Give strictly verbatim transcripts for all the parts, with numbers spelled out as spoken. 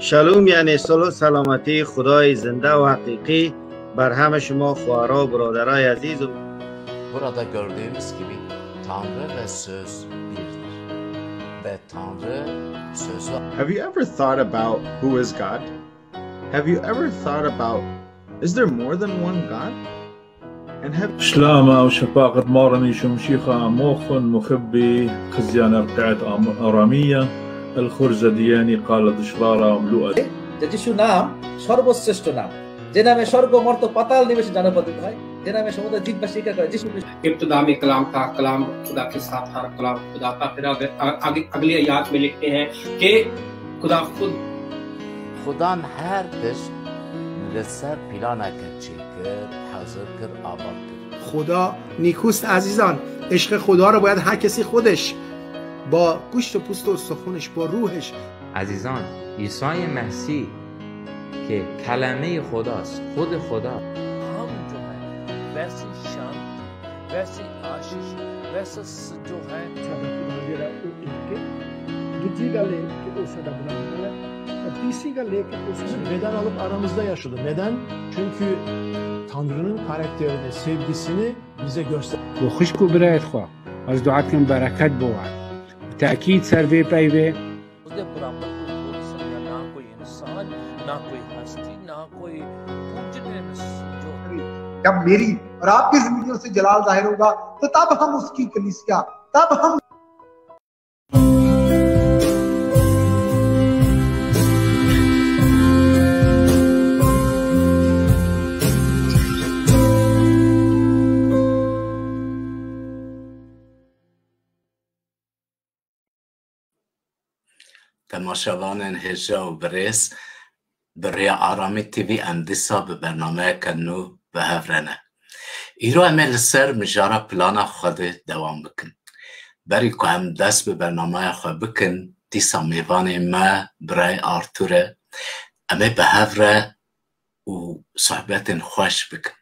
Şalom, yani solo selameti Xudayê zinde û heqîqî ber heme şima xwara û biraderayê ezîz û Burada gördüğümüz gibi Tanrı ve Söz birdir. Ve Tanrı Sözü Have you ever thought about who is God? Have you ever thought about, is there more than one God? And have Şlama û şefaqet Marin Îşo Mşîxa moxin muxibî xiziyane rqeet am-, aramiya el xurze diyeni qala dişrara mlu'a. যে যিশু নাম সর্বশ্রেষ্ঠ নাম, যে নামে স্বর্গ মর্ত পাতাল নিবেশে জানপতিত হয়, যে নামে সমুদয় জীববাসী একাকার যিশু খ্রিস্ট। ابتدا میں کلام تھا، کلام خدا کے ساتھ تھا، کلام خدا تھا۔ پھر آگے، آگے، اگلی آیات میں لکھتے ہیں کہ خدا خود Xudan her tişt li ser planeke çêkir, hazir kir, ava kir. خدا نیکوست عزیزان. عشق خدا رو باید هر کسی خودش با گوشت و پوست و استخونش، با روحش. عزیزان، عیسی مسیح که کلمهٔ خداست، خود خدا. हम जो है वैसी शांति, वैसी आशीष, वैसा स- जो है Sadece o ilki. İkinci ਗੱਲ ਇਹ ki o sada buna buna. Tisi ਗੱਲ ਇਹ ki o sada. Beden alıp aramızda yaşadı. Neden? Çünkü Tanrı'nın karakterini, sevgisini bize gösterdi. Bo xwişk û birayêt xwe, ez dua dikim bereket bo wan. Bi tekîd ser vê peyvê. उसने बराबर को कोई समझा ना कोई इंसान, ना कोई हस्ती, ना कोई कुछ नहीं जो जब मेरी और आपकी जिंदगियों से जलाल जाहिर होगा, तो तब हम उसकी कलीसिया, तब हम Temaşevanên hêja û birêz, bi rêya Aramî T V em dîsa bi bernameyeke nû bi hev re ne. Îro em ê li ser mijara plana Xwedê dewam bikin. Berî ku em dest bi bernameya xwe bikin, dîsa mêvanê me birayê Artur e. Em ê bi hev re û sohbetên xweş bikin.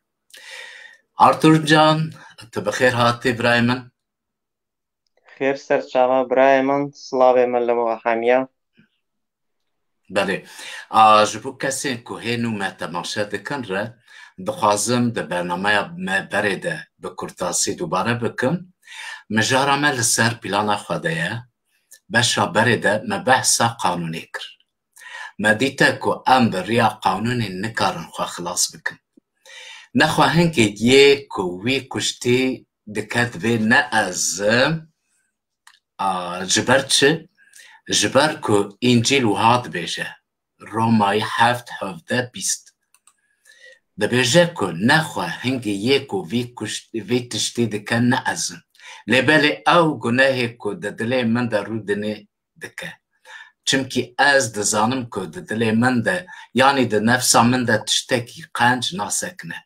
Artur can, tu bi xêr hatî birayê min. Xêr ser çava birayê min, silavê min li we hemiya. Belê. A, ji bo kesên ku hê nû me temaşe dikin re, dixwazim di bernameya me berê de bi kurtasî dubare bikim. Mijara me li ser plana Xwedê ye. Beşa berê de me behsa qanûnê kir. Me dîte ku em bi riya qanûnê nikarin xwe xilas bikin. Nexwe hingê yê ku wî kuştî dike divê ne ez, a, ji ber çi? Ji ber ku Încîl wiha dibêje, Romayî heft hevdeh bîst. Dibêje ku nexwe hingê yê ku vî kuş-, vî tiştî dike ne ez im. Lê belê ew gunehê ku di dilê min de rû dinê dike. Çimkî ez dizanim ku di dilê min de, yanî di nefsa min de tiştekî qenc nasekine.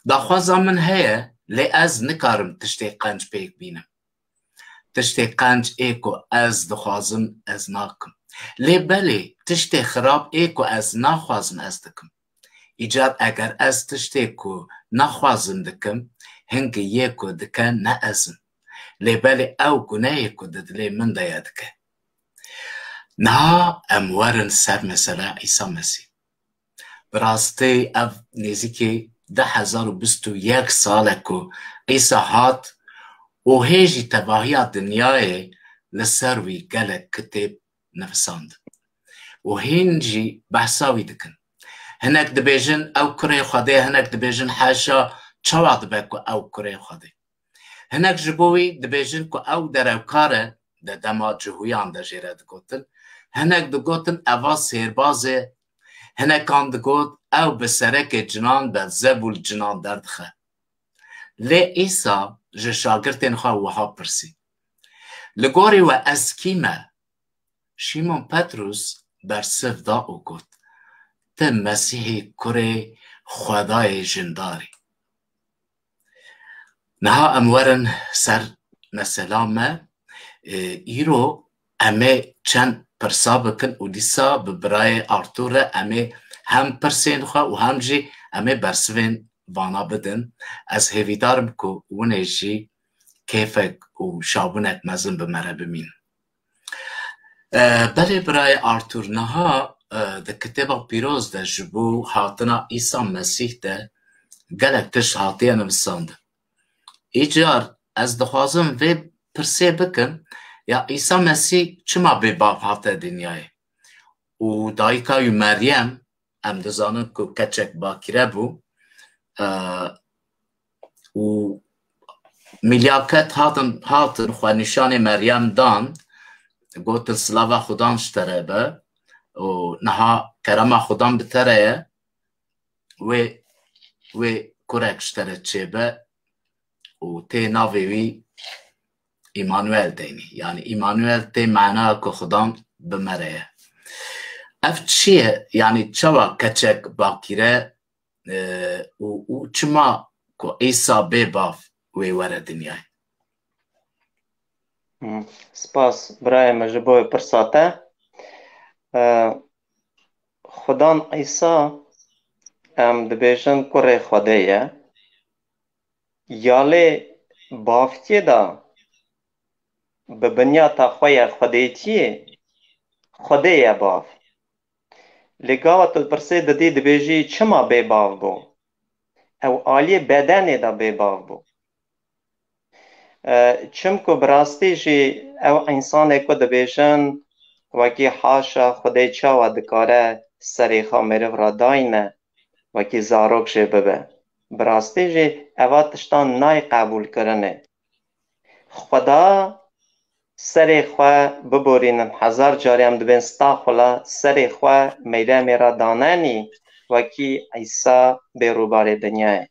Daxwaza min heye, lê ez nikarim tiştê qenc pêk bînim. Tiştê qenc ê ku ez dixwazim, ez nakim. Lê belê tiştê xirab ê ku ez naxwazim, ez dikim. Îcar eger ez tiştê ku naxwazim dikim, hingê yê ku dike ne ez im. Lê belê ew gunehê ku di dilê min de ye dike. Niha em werin ser mesela Îsa Mesîh. Bi rastî ev nêzîkî du hezar û bîst û yek sal e ku Îsa hat û hê jî tevahiya dinyayê li ser wî gelek kitêb nivisand. Û hîn jî behsa wî dikin. Hinek dibêjin ew kurê Xwedê ye, hinek dibêjin heşa, çawa dibe ku ew kurê Xwedê? Hinek ji bo wî dibêjin ku ew derewkar e, di dema Cihûyan de jê re digotin. Hinek digotin eva sêrbaz e, hinekan digot ew bi serekê cinan Belzebûl cinan derdixe. Lê Îsa ji şagirtên xwe wiha pirsî, Li gorî we ez kî me? Şîmon Petrûs bersiv da û got, Tu Mesîhê kurê Xwedayê jindar î. Niha em werin ser mesela me. Ê, îro em ê çend pirsa bikin û dîsa bi birayê Artur re em ê hem pirsên xwe û hem jî em ê bersivên vana bidin. Ez hêvîdar im ku winê jî kêfek û şabûnek mezin bi me re bimînin. E, belê birayê Artur, niha e, di Kitêba Pîroz de ji bo hatina Îsa Mesîh de gelek tişt hatiye nivisandin. Îcar ez dixwazim vê pirsê bikim, ya Îsa Mesîh çima bê bav hate dinyayê? Û dayika wî Meryem, em dizanin ku keçek bakire bû, e, û milyaket hatin, hatin xwe nîşanê Meryem dan, gotin, "Silava Xudan ji te re be û niha kerema Xudan bi te re ye." Wê, wê kurek ji te re çêbe û tê navê wî Îmanuel tênî. Yanî Îmanuel tê mana ku Xudan bi me re ye. Ev çi ye? Yanî çawa keçek bakire, e, û, û çima ku Îsa bê bav wê were dinyayê? Hmm. Spas birayê min ji bo pirsa te. E, Xudan Îsa, em dibêjin kurê Xwedê ye. Ya lê bavkê de bi binyata xwe ye xwedêtiyê, Xwedê ye bav. Lê gava tu pirsê didî dibêjî çima bê bav bû? Ew aliyê bedenê de bê bav bû. E, çimku bi rastî jî ew însanê ku dibêjin, wekî haşa Xwedê çawa dikare serê xwe meriv re dayne, wekî zarok jê bibe. Bi rastî jî eva tiştan nayê qebûlkirinê. Xweda serê xwe biborînin, hezar carî em dibên staxula serê xwe meyremê re danenî, wekî Îsa bê rûbarê dinyayê.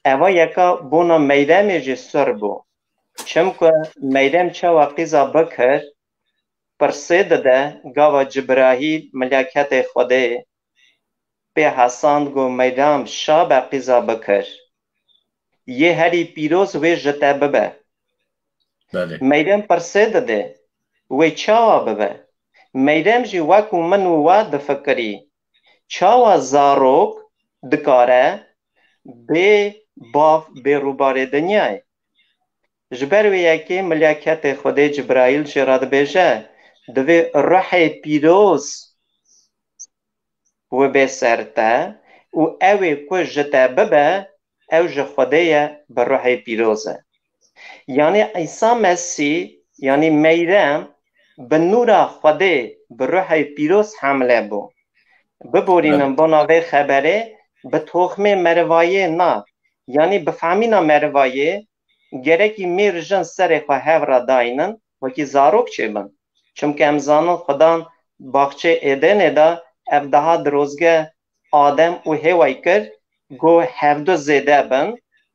Eva yeka bona meyremê jî sur bû. Çimku meyrem çawa qîza bikir, pirsê dide gava Cibrahîl, milyaketê Xwedê, pê hesand, got, "Meyrem, şa be qîza bikir. Yê herî pîroz wê ji te bibe." Belê. Meyrem pirsê dide, "Wê çawa bibe?" Meyrem jî wek û min û we difikirî, çawa zarok dikare bê bav, bê rûbarê dinyayê? Ji ber wê yekê milyaketê Xwedê Cibrayîl jê re dibêje, "Divê ruhê pîroz wê bê ser te û ew ê ku ji te bibe, ew ji Xwedê ye, bi ruhê pîroz e." Yanî Îsa Mesîh, yanî Meyrem, bi nûra Xwedê, bi ruhê pîroz hemle bû. Biborînin bona vê xeberê, bi toxmê merivayê na, yanî bi femîna merivayê, gerekî mêr jin serê xwe hev re daynin, wekî zarok çêbin. Çimkî em zanin Xudan baxçê Êdenê de ev daha dirozge Adem û Hêway kir, got, "Hevdu zêde bin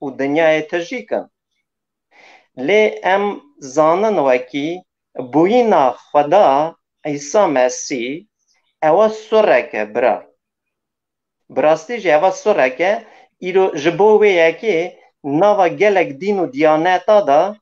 û dinyayê tijî kin." Lê em zanin wekî bûyîna Xweda Îsa Mesîh ewa sureke bira. Bi rastî jî eva sureke îro ji bo wê yekê nava gelek dîn û diyaneta de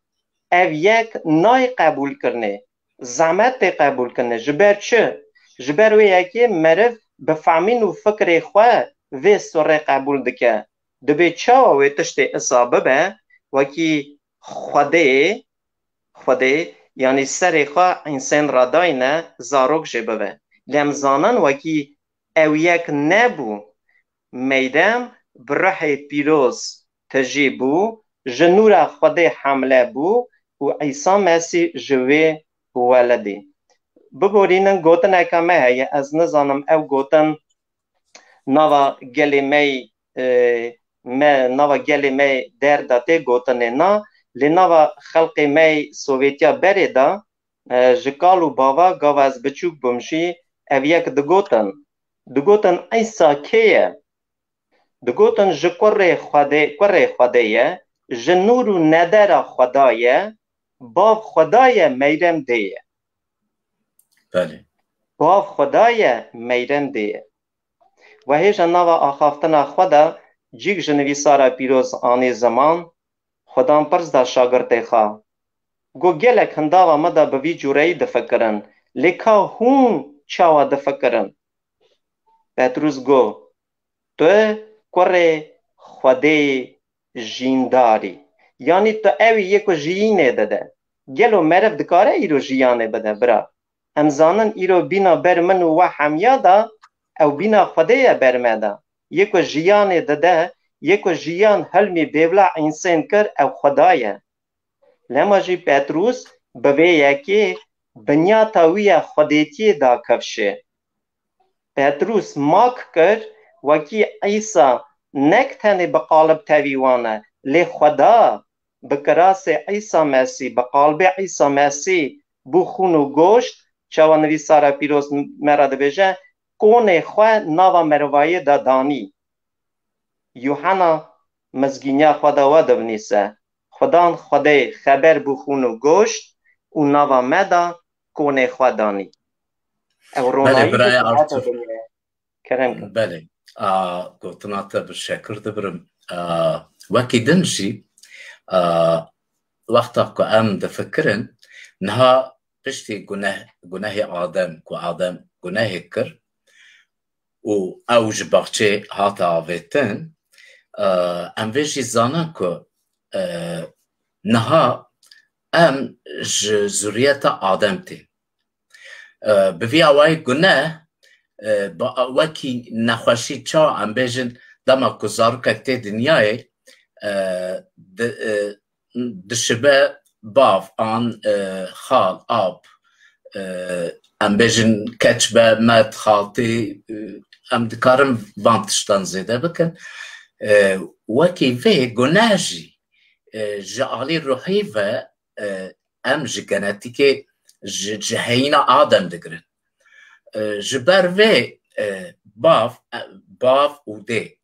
ev yek nayê qebûlkirinê, zehmet tê qebûlkirinê. Ji ber çi? Ji ber wê yekê meriv bi femîn û fikrê xwe vê surê qebûl dike. Dibê çawa wê tiştê isa bibe, wekî Xwedê, Xwedê, yanî serê xwe însên radayne, zarok jê bibe. Lê em zanin wekî ew yek nebû. Meyrem bi ruhê pîroz tijî bû, ji nûra Xwedê hemle bû û Îsa Mesîh ji wê weledî. Biborînin, gotineke me heye, ez nizanim ew gotin nava gelê me, e, me, nava gelê me der de tê gotinê na, lê nava xelkê me Sovyetiya berê de, e, ji kal û bava, gava ez biçûk bûm jî, ev yek digotin. Digotin, Îsa kê ye? Digotin, ji kurê Xwedê, kurê Xwedê ye, ji nûr û nedera Xweda ye, bav Xweda ye, meyrem dê ye. Belê. Bav Xweda ye, meyrem dê ye. We hêja nava axaftina xwe de cîk ji nivîsara pîroz anî ziman, Xudan pirs da şagirtê xwe. Got, gelek hindava me de bi vî cûreyî difikirin, lê ka hûn çawa difikirin? Petrûs got, tu kurê Xwedê jîndarî. Yanî tu ewî yê ku jiyînê dide. Gelo meriv dikare îro jiyanê bide, bira? Em zanin îro bîna ber min û we hemiya de, ew bîna Xwedê ye ber me de. Yê ku jiyanê dide, yê ku jiyan hilmî bêvla însên kir, ew Xweda ye. Lema jî Petrûs bi vê yekê binyata wî ya Xwedêtiyê da kifşê. Petrûs mak kir, wekî Îsa nek tenê bi qalib tevî wan e, lê Xweda bi kirasê Îsa Mesîh, bi qalbê Îsa Mesîh bû xûn û goşt, çawa nivîsara pîroz me re dibêje, konê xwe nava merivayê de danî. Yuhena mizgîniya xwe de we dibinîse, Xudan Xwedê xeber bû xûn û goşt û nava me da konê xwe danî. Ew Belê, ronahî birayê bû ku hate Artur. Dinyayê. Kerem ke. Belê. A, gotina te bi şekir dibirim. A, wekî din jî, a, wexta ku em difikirin, niha piştî guneh, gunehê Adem, ku Adem gunehê kir û ew ji baxçê hate avêtin, e, em vê jî zanin ku, e, niha em ji zuriyeta Adem tên. E, bi vî awayî guneh, e, ba-, wekî nexweşî ça em bêjin, dema ku zarokek tê dinyayê, e, di, e, dişibe bav an, e, xal, ap, e, em bêjin keç be, met, xaltî, e, em dikarin van tiştan zêde bikin. E, wekî vê guneh jî, e, ji alî ruhî ve, e, em ji genetîkê, ji, ji heyîna Adem digirin. E, ji ber vê, e, bav, e, bav û dê,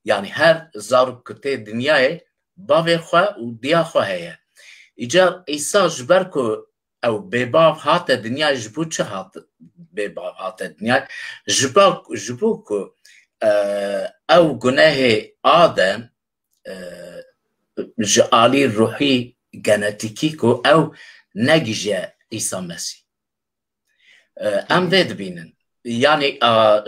yanî her zarok ku tê dinyayê, bavê xwe û diya xwe heye. Îcar Îsa ji ber ku ew bêbav hate dinyayê, ji bo çi hat, bêbav hate dinyayê? Ji ba-, ji bo ku, e, ew gunehê Adem, e, ji alî ruhî, genetîkî ku ew negihîje Îsa Mesîh. E, em vê dibînin. Yanî, a,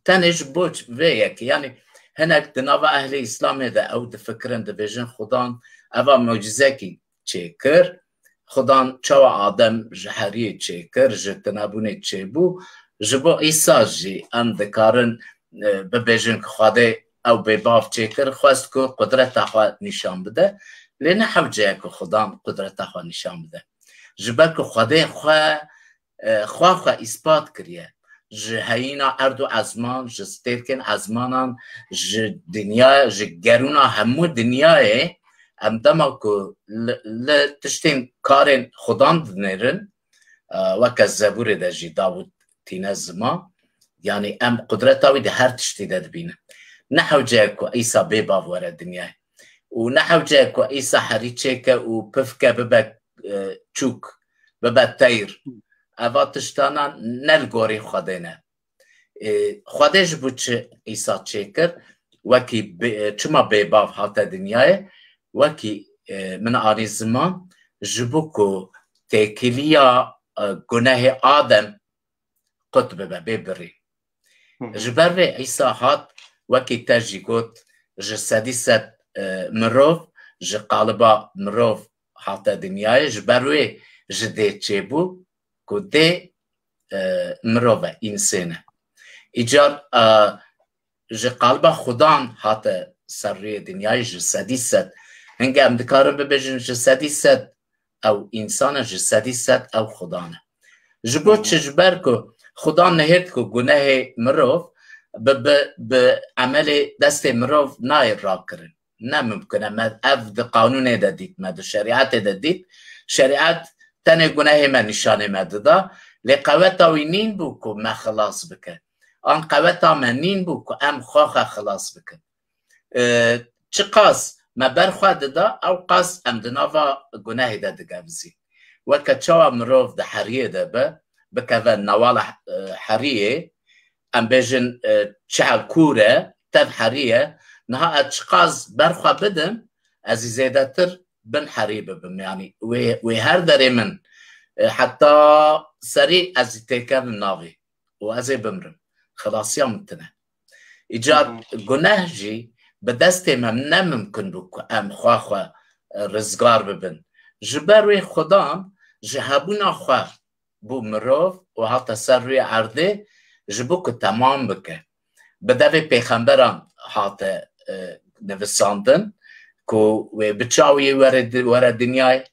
tenê ji bo vê yekê. Yanî hinek di nava ehlê Îslamê de ew difikirin, dibêjin Xudan eva mucizekî çêkir. Xudan çawa Adem ji heriyê çêkir, ji tinebûnê çêbû. Ji bo Îsa jî em dikarin, e, bibêjin ku Xwedê ew bêbav çêkir, xwest ku qudreta xwe nîşan bide. Lê ne hewce ye ku Xudan qudreta xwe nîşan bide. Ji ber ku Xwedê xwe, e, xwe xwe îspat kiriye. Ji heyîna erd û ezman, ji stêrkên ezmanan, ji dinya, ji gerûna hemû dinyayê, em dema ku li, li tiştên karên Xudan dinêrin, e, weke Zebûrê de jî Davûd tîne ziman, yanî em qudreta wî di her tiştî de dibînin. Ne hewce ye ku Îsa bêbav were dinyayê. Û ne hewce ye ku Îsa herî çêke û pifke bibe, e, çûk, bibe teyr. Eva tiştana ne li gorî Xwedê ne. E, Xwedê ji bo çi Îsa çêkir? Wekî bê-, çima bêbav hate dinyayê? Wekî, e, min anî ziman, ji bo ku têkiliya, e, gunehê Adem qut bibe, bê birî. Hı hı. Ji ber vê Îsa hat, wekî te jî got, ji sedî sed, e, mirov ji qaliba mirov hate dinyayê, ji ber wê ji dê çêbû, ku dê, e, mirov e, însên e. Îcar, e, ji qaliba Xudan hate ser rûyê dinyayê ji sedî sed. Hinge em dikarin bibêjin ji sedî sed ew însan e, ji sedî sed ew Xudan e. Ji bo çi? Ji ber ku Xudan nihêrt ku gunehê mirov bi, bi, bi emelê destê mirov nayê rakirin. Ne mimkun e. Me ev di qanûnê de dît, me di şerîetê de dît. Şerîet tenê gunehê me nîşanê me dida. Lê qeweta wî nîn bû ku me xilas bike. An qeweta me nîn bû ku em xwe xwe xilas bikin. E, çiqas me ber xwe dida, ew qas em di nava gunehê de digevizîn. Weke çawa mirov di heriyê de be, bikeve newala, e, heriyê, em bêjin, e, çihe kûr e, tev herî ye, niha ez çiqas ber xwe bidim, ez ê zêdetir bin herî bibim. Yanî wê, wê her derê min, e, heta serî ez ê têkevim navê û ez ê bimrim. Xilasiya min tune. Îcar Hı hı. guneh jî bi destê me ne mimkun bû ku em xwe xwe, e, rizgar bibin. Ji ber wê Xudan ji hebûna xwe bû mirov û hate ser rûyê erdê ji bo ku temam bike. Bi devê pêxemberan hate, e, nivisandin ku wê bi çawiyê were di-, were dinyayê,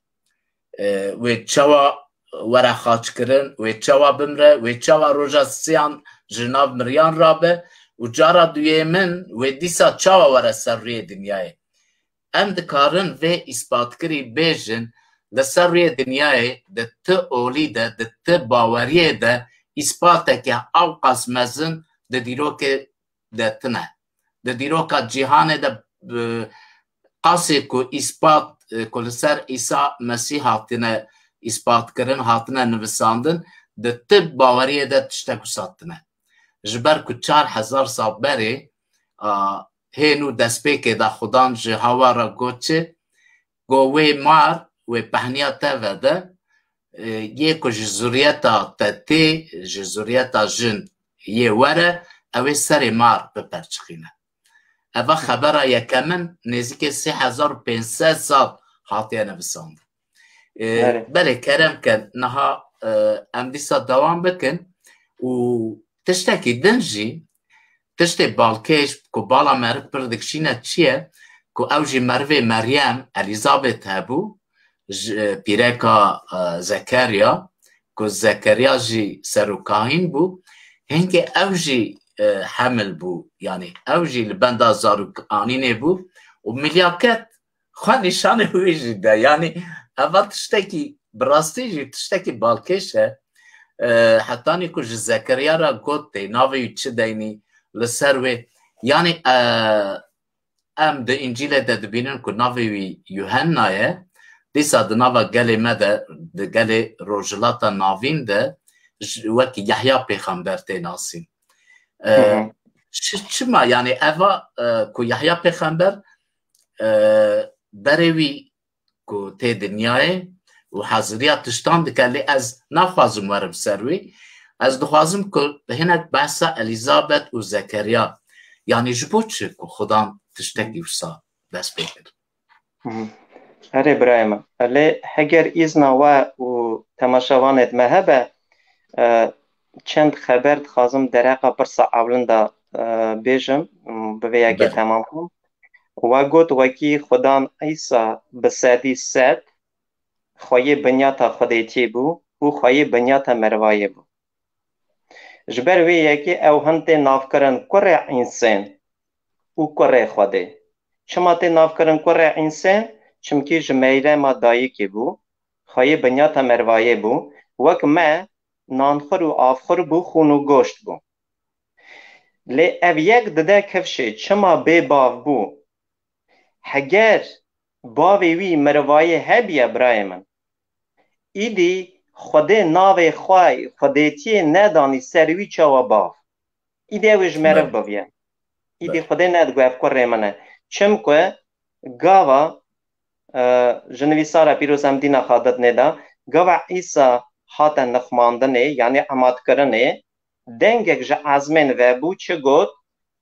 e, wê çawa were xaçkirin, wê çawa bimre, wê çawa roja siyan ji nav miriyan rabe û cara duyê min wê dîsa çawa were ser rûyê dinyayê. Em dikarin vê îspatkirî bêjin, li ser rûyê dinyayê di ti olî de, di ti baweriyê de îspateke ewqas mezin di dîrokê de tine. Di dîroka cîhanê de, e, qasê ku îspat, e, ku li ser Îsa Mesîh hatine îspatkirin, hatine nivisandin, di ti baweriyê de tiştek wisa tine. Ji ber ku çar hezar sal berê, a, hê nû destpêkê de Xudan ji Hawa re got çi? Got, wê mar, wê pehniya te vede, e, yê ku ji zuriyeta te tê, ji zuriyeta jin yê were, ew ê serê mar biperçixîne. Eva xebera yekemin nêzîkê sê hezar û pênc sed sal hatiye nivisandin. E, Belê. Belê, kerem ke niha, e, em dîsa dewam bikin û tiştekî din jî, tiştê balkêş ku bala meriv pir dikişîne çi ye? Ku ew jî merivê Meryem, Elîzabet hebû, ji, e, pîreka, e, Zekeriya, ku Zekeriya jî serokahîn bû, hingê ew jî, e, hemil bû, yanî ew jî li benda zarok anînê bû û milyaket xwe nîşanê wî jî de. Yanî eva tiştekî, bi rastî jî tiştekî balkêş e. E, hetanî ku ji Zekeriya re got tê, navê wî çi deynî li ser wê. Yanî, e, em di Încîlê de dibînin ku navê wî Yuhenna ye. Dîsa di nava gelê me de, di gelê Rojhilata Navîn de ji, wekî Yehya Pêxember tê nasîn. E, Hı hı. çi-, çima, yanî eva, e, ku Yehya Pêxember, e, berê wî ku tê dinyayê û haziriya tiştan dike, lê ez naxwazim werim ser wî. Ez dixwazim ku hinek behsa Elîzabet û Zekeriya, yanî ji bo çi ku Xudan tiştekî wisa dest pê kir? Hı. Erê birayê min. Lê heger îzna we û temaşevanêt me hebe, e, çend xeber dixwazim dereqa pirsa ewlin de, e, bêjim, m, bi vê yekê Belê. temam kim. We got wekî Xudan Îsa bi sedî sed xweyê binyata Xwedêtiyê bû û xweyê binyata merivayê bû. Ji ber wê yekê ew hin tê navkirin kurê Însên û kurê Xwedê. Çima tê navkirin kurê Însên? Çimkî ji meyrema dayikê bû, xweyê binyata merivayê bû, wek me nanxur û avxur bû, xûn û goşt bû. Lê ev yek dide kifşê, çima bê bav bû? Heger bavê wî merivayê hebiye, birayê min, îdî Xwedê navê xwe, Xwedêtiyê nedanî ser wî çawa bav? Îdî ew ê ji meriv Belê. biviye. Îdî Belê. Xwedê nedigot ev kurê min e. Çimku gava, e, ji nivîsara pîroz em dîna xwe didinê de, gava Îsa hate nixmandinê, yanî emadkirinê, dengek ji ezmên vebû, çi got?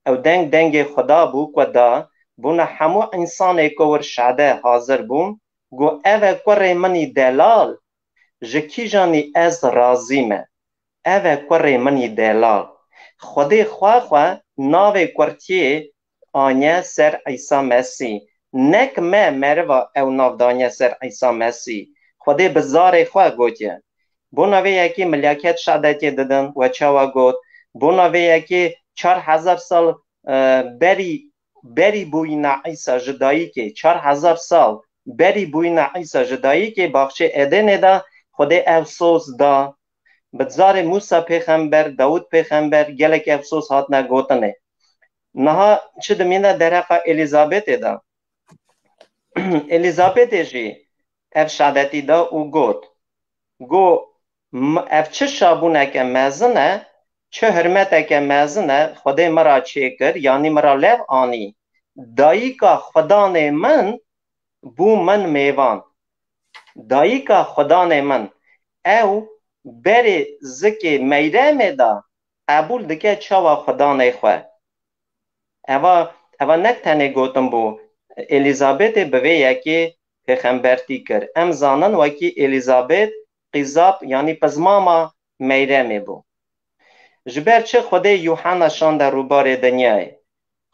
Ew deng dengê Xuda bû ku da, bona hemû însanê ku wir şade hazir bûn, got, ev e kurê min î delal, ji kîjanî ez razî me. Ev e kurê min î delal. Xwedê xwe xwe navê kurtiyê aniye ser Îsa Mesîh. Nek me meriva ew nav daniye ser Îsa Mesîh. Xwedê bi zarê xwe gotiye. Bona vê yekê milyaket şadetiyê didin, we çawa got? Bona vê yekê çar hezar sal, e, berî, berî bûyîna Îsa ji dayikê, çar hezar sal berî bûyîna Îsa ji dayikê baxçê Edenê de Xwedê ev soz da. Bi zarê Mûsa pêxember, Dawûd pêxember gelek ev soz hatine gotinê. Niha çi dimîne dereqa Elîzabetê de? Elîzabetê jî ev şadetî da û got, got, "M-, ev çi şabûneke mezin e, çi hurmeteke mezin e, Xwedê min ra çêkir, yanî min ra lev anî. Dayika Xudanê min bû min mêvan." Dayika Xudanê min, ew berê zikê Meyremê de qebûl dike çawa Xudanê xwe. Eva, eva nek tenê gotin bû, Elîzabetê bi vê yekê pêxembertî kir. Em zanin wekî Elîzabet Elîzab, yanî pizmama Meyremê bû. Ji ber çi Xwedê Yuhanna şande rûbarê dinyayê?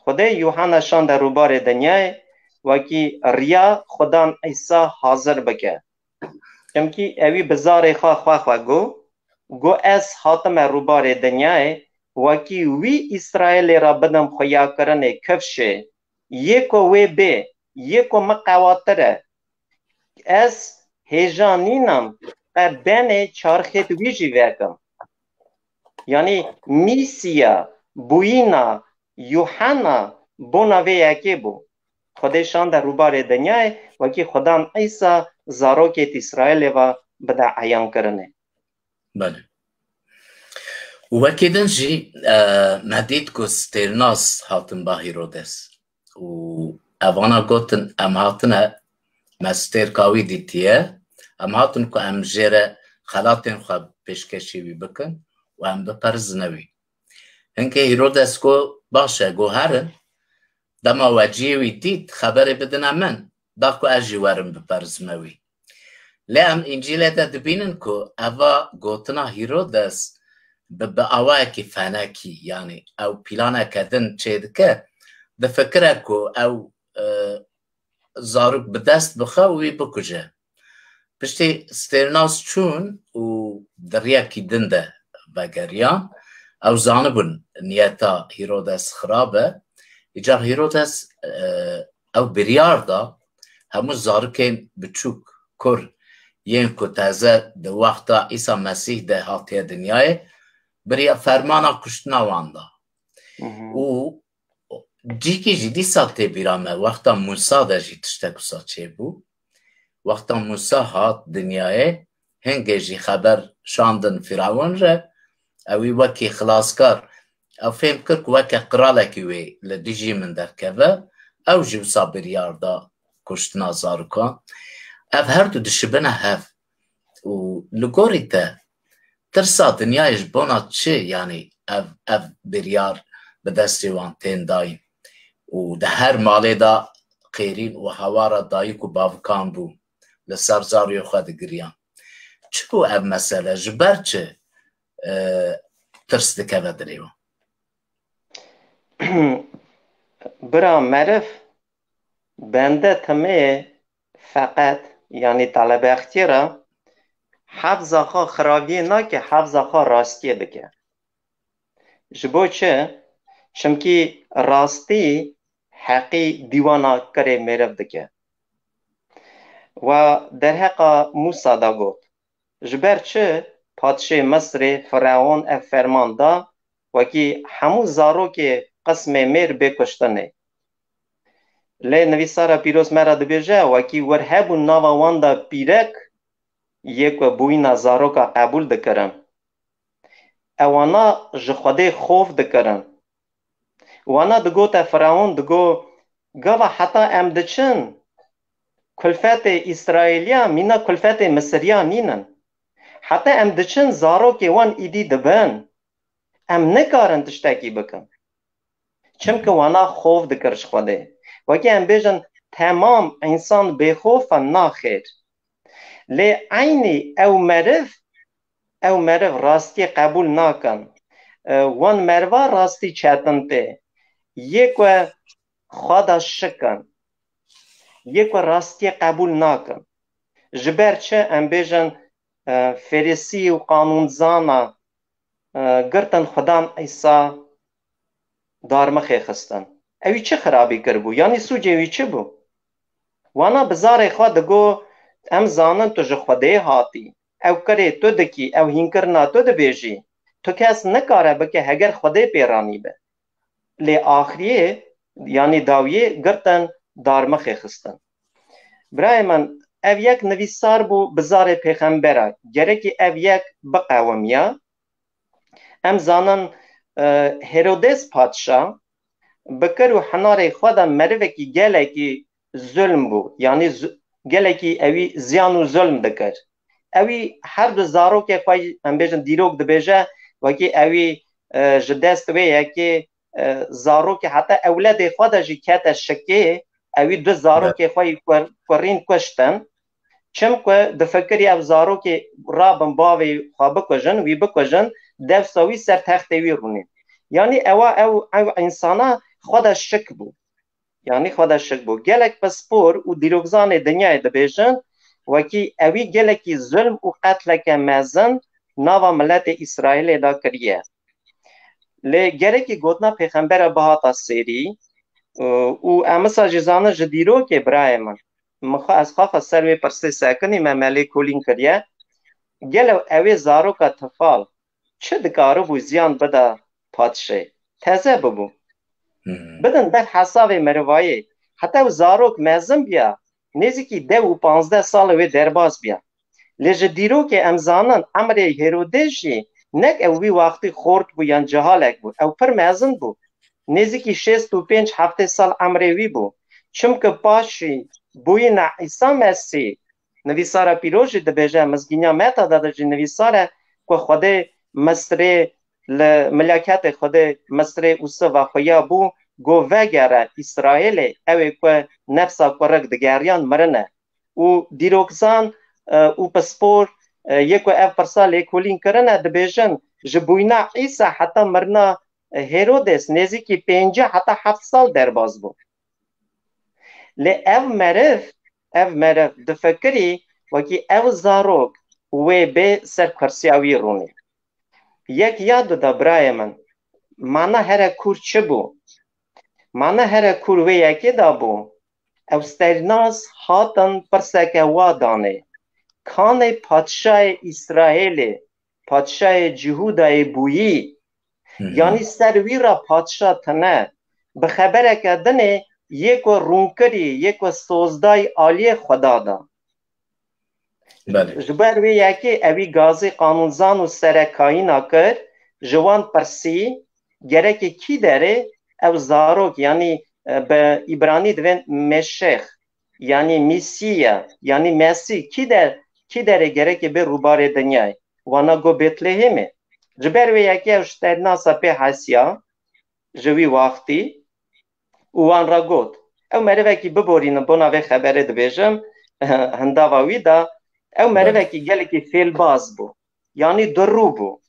Xwedê Yuhanna şande rûbarê dinyayê wekî riya Xudan Îsa hazir bike. Çimkî ewî bi zarê xwe xwe xwe got, got, Ez hatime rûbarê dinyayê, wekî wî Îsraîlê re bidim xuyakirinê kifşê, yê ku wê bê, yê ku min qewatir e. Ez hêja nînim qe benê çarxêt wî jî vekim. Yanî mîsiya, bûyîna Yuhanna bona vê yekê bû. Xwedê şande rûbarê dinyayê, wekî Xudan Îsa zarokêt Îsraîlê ve bide eyankirinê. Belê. Û wekî din jî e, me dît ku stêrnas hatin ba Hîrodes. Û evana gotin, Em hatine, me stêrka wî dîtiye, em hatin ku em jê re xelatên xwe pêşkêşî wî bikin û em biperizine wî. Hinkê Hîrodes got, Baş e, got, herin, dema we cihê wî dît, xeberê bidine min, da ku ez jî werim biperizime wî. Lê em Încîlê de dibînin ku eva gotina Hîrodes bi, bi awayekî fenekî, yanî ew planeke din çêdike, difikire ku ew e, zarok bi dest bixe û wî bikuje. Piştî stêrnas çûn û di riyekî din de vegeriyan, ew zanibûn niyeta Hîrodes xirab e. Îcar Hîrodes e, ew biryar da hemû zarikên biçûk, kur, yên ku teze di wexta Îsa Mesîh de hatiye dinyayê, biriya fermana kuştina wan da. Û cîkî jî dîsa tê bîra me, wexta Mûsa de jî tiştek wisa çêbû. Wexta Mûsa hat dinyayê, hingê jî xeber şandin Firawun re, ewî wekî xilaskar, ew fêm kir ku weke qiralekî wê li dijî min derkeve, ew jî wisa biryar da kuştina zarokan. Ev her du dişibine hev. Û li gorî te tirsa dinyayê ji bona çi, yanî ev, ev biryar bi destê wan tên dayîn? Û di her malê de qêrîn û hawara dayik û bavikan bû, li ser zariyê xwe digiriyan. Çi bû ev mesele? Ji ber çi e, tirs dikeve dilê wan? Bira meriv bende timê feqet, yanî telebextiyê re hefza xwe xirabiyê nake, hefza xwe rastiyê dike. Ji bo çi? Çimkî rastî heqî dîwana kirê mêriv dike. We derheqa Mûsa de got, Ji ber çi padşê Misrê Fireon ev ferman da, wekî hemû zarokê qismê mêr bê kuştinê? Lê nivîsara pîroz me re dibêje, wekî wir hebûn nava wan de pîrek yê ku bûyîna zaroka qebûl dikirin. Ewana ji Xwedê xof dikirin. Wana digote Fireon, digo, gava heta em diçin kulfetê Îsraîliya mîna kulfetê Misiriya nînin. Heta em diçin zarokê wan îdî dibin. Em nikarin tiştekî bikin. Çimkî wana xof dikir ji Xwedê. Wekî em bêjin temam însan bêxof e, na xêr. Lê eynî ew meriv, ew meriv rastiyê qebûl nakin. E, wan meriva rastî çetin tê. Yê ku xwe de şik in. Yê ku rastiyê qebûl nakin. Ji ber çi em bêjin, e, Ferîsî û qanûnzana, e, girtin Xudan Îsa darmixê xistin. Ewî çi xirabî kiribû? Yanî sûcê wî çi bû? Wana bi zarê xwe digo, em zanin tu ji Xwedê hatî. Ew kirê tu dikî, ew hînkirina tu dibêjî. Tu kes nikare bike heger Xwedê pê ranî be. Lê axiriyê, yanî dawiyê girtin darmixê xistin. Birayê min, ev yek nivîsar bû bi zarê pêxembera. Gerekî ev yek biqewimiya. Em zanin, e, Herodes padşa bi kir û hinarê xwe de merivekî gelekî zulm bû. Yanî zu-, gelekî ewî ziyan û zulm dikir. Ewî her du zarokê xwe, em bêjin, dîrok dibêje, wekî ewî, e, ji dest wê yekê, e, zarokê heta ewledê xwe de jî kete şikê, ewî du zarokê xwe yî kur-, kurîn kuştin. Çimku difikirî ev zarokê rabin bavê xwe bikujin, wî bikujin, dewsa wî ser textê wî rûnîn. Yanî ewa ew, ew însana xwe de şik bû. Yanî xwe de şik bû. Gelek pispor û dîrokzanê dinyayê dibêjin, wekî ewî gelekî zulm û qetleke mezin nava miletê Îsraîlê de kiriye. Lê gerekî gotina pêxembera bihata sêrî, û, û em wisa jî zanin ji dîrokê birayê min. Min xwe, ez xaxa ser wê pirsê sekinî me, me lê kolîn kiriye. Gelo ew ê zaroka tifal çi dikaribû ziyan bida padşê? Teze bibû. Hmm. Bidin ber hesavê merivayê. Heta ew zarok mezin biya, nêzîkî deh û panzdeh sal wê derbas biya. Lê ji dîrokê em zanin emrê Hêrodê jî nek ew wî wextî xort bû yan cehalek bû. Ew pir mezin bû. Nêzîkî şêst û pênc heftê sal emrê wî bû. Çimkî paşî bûyîna Îsa Mesîh, nivîsara pîroz jî dibêje, Mizgîniya Meta de jî nivîsar e ku Xwedê Misrê li milaketê Xwedê Misrê û siva xuya bû, got, vegere Îsraîlê, ew ê ku nefsa kurik digeriyan mirine. Û dîrokzan, e, û pispor, e, yê ku ev pirsa lêkolîn kirine, dibêjin, ji bûyna Îsa heta mirina, e, Hêrodes nêzîkî pêncî heta heft sal derbas bû. Lê ev meriv, ev meriv difikirî wekî ew zarok wê bê ser kursiya wî rûnî. Yek yad bida birayê min, mana here kûr çi bû? Mana here kûr wê yekê de bû. Ew sternaz hatin pirseke wa danê. Kanê padşayê Îsraîlê, padşayê Cihûdayê bûyî, Hı hı. yanî ser wî re padşa tine, bi xebereke dinê yê ku rûnkirî, yê ku sozdayî aliyê Xweda da. Belê. Ji ber wê yekê ewî gazî qanûnzan û serekayîna kir, ji wan pirsî, gerekê kî derê ew zarok, yanî, e, bi îbranî divên Meşêx, yanî Mîsiya, yanî Mesîh, kî der, kî derê gerekê bê rûbarê dinyayê? Wana got Betlehêmê. Ji ber wê yekê ew ji ternasa pê hesiya, ji wî waxtî, û wan re got, ew merivekî biborînin, bona vê xeberê dibêjim, hindava wî de, ew Belê. merivekî gelekî fêlbaz bû, yanî durû bû.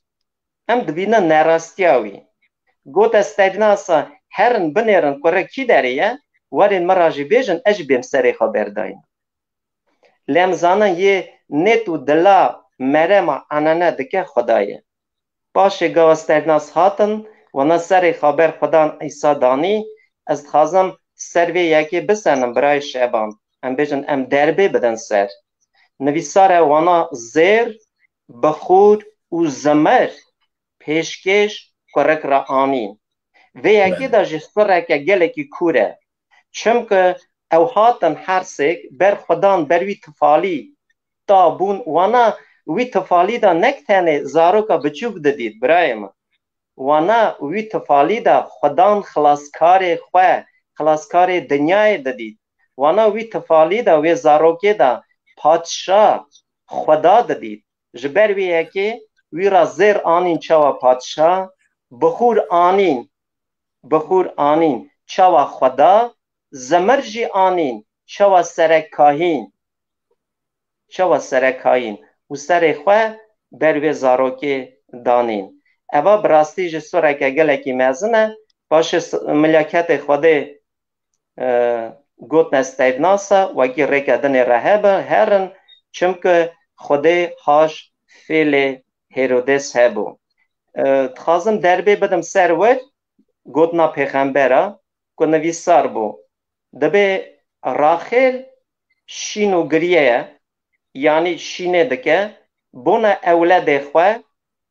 Em dibînin nerastiya wî. Got, ez ternasa, herin binêrin kure kî derê ye, werin min re jî bêjin, ez jî bêm serê xwe berdayîn. Lê em zanin yê nêt û dila merema enene dike Xweda ye. Paşê gava sternaz hatin, wana serê xwe ber Xwedan Îsa danî, ez dixwazim ser vê yekê bisenim birayê Şeban. Em bêjin, em derbê bidin ser. Nivîsar e wana zêr, bixûr û zimir pêşkêş kurik re anîn. Vê yekê Belê. de jî sirreke gelekî kûr e. Çimkî ew hatin hersêk ber Xwedan, ber wî tifalî da bûn. Wana wî tifalî de nek tenê zaroka biçûk didît, birayê min. Wana wî tifalî de Xwedan xilaskarê xwe, xilaskarê dinyayê didît. Wana wî tifalî de wê zarokê de padşa Xweda didît. Ji ber wê yekê wî re zêr anîn çawa padşa, bixûr anîn, bixûr anîn çawa Xweda, zimir jî anîn çawa serek kahîn, çawa serek kahîn û serê xwe ber wê zarokê danîn. Eva bi rastî jî sirreke gelekî mezin e. Paşê s-, milaketê Xwedê, e, gotine sternasa, wekî rêke dinê re hebe, herin, çimkî Xwedê haş fêlê Hêrodes hebû. E, dixwazim derbê bidim ser wir, gotina pêxembera ku nivîsar bû, dibê Raxêl şîn û giriye ye, yanî şînê dike, bona ewledê xwe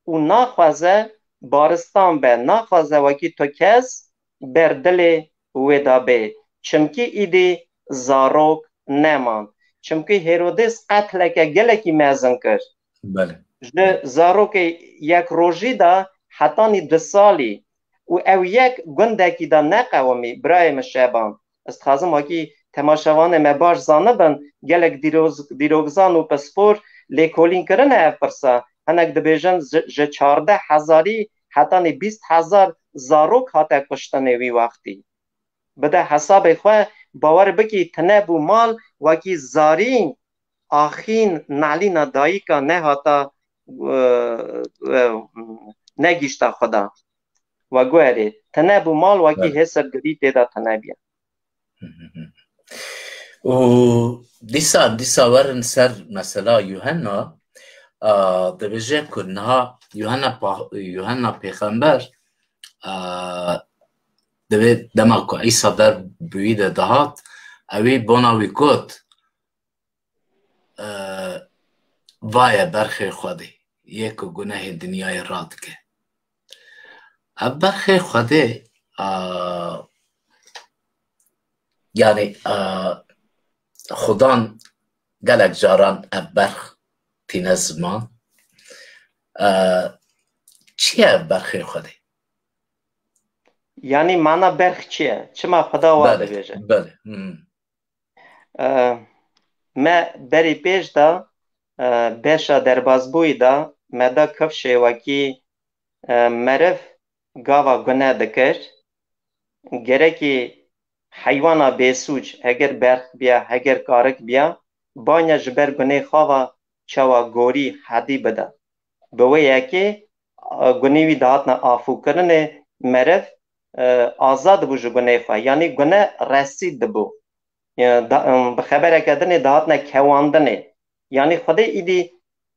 û naxwaze baristan be, naxwaze wekî tu kes ber dilê wê de bê. Çimkî îdî zarok neman. Çimkî Hêrodes qetleke gelekî mezin kir. Belê. Ji zarokê yek rojî de hetanî du salî û ew yek gundekî de neqewimî, birayê min Şeban. Ez dixwazim wekî temaşevanê me baş zanibin, gelek dîroz-, dîrokzan û pispor lêkolîn kirine ev pirsa. Hinek dibêjin ji, ji çardeh hezarî hetanî bîst hezar zarok hate kuştinê wî wextî. Bide hesabê xwe, bawer bikî tine bû mal wekî zarîn axîn nalîna dayika nehata, e, e, negîşta Xweda. We guherê, tine bû mal wekî Belê. hêsirgirî tê de tine bûye. Û dîsa, dîsa werin ser mesela Yuhanna, a, dibêje ku niha Yuhanna pa-, Yuhanna pêxember, a, divê dema ku Îsa ber bi wî de dihat, ewî bona wî got, e, "Vaye berxê Xwedê, yê ku gunehê dinyayê radike." Ev berxê Xwedê, a, yani, a, Xudan gelek caran ev berx tîne ziman. E, çi ye ev berxê Xwedê? Yanî mana berx çi ye? Çima Xweda wa Belê, dibêje? belê. Hmm. E, me berî pêş de, e, beşa derbazbûyî de me da kifşê wekî, e, meriv gava gune dikir, gerekî heywana bêsûc, heger berx biya, heger karik biya, banya ji ber gunê xwe ve çawa gorî hedî bide. Bi wê yekê, e, gunê wî dihatine afûkirinê, meriv, e, azad dibû ji gunê xwe. Yanî gune resîd dibû. E, da, em, bi xebereke dinê dihatine kewandinê. Yanî Xwedê îdî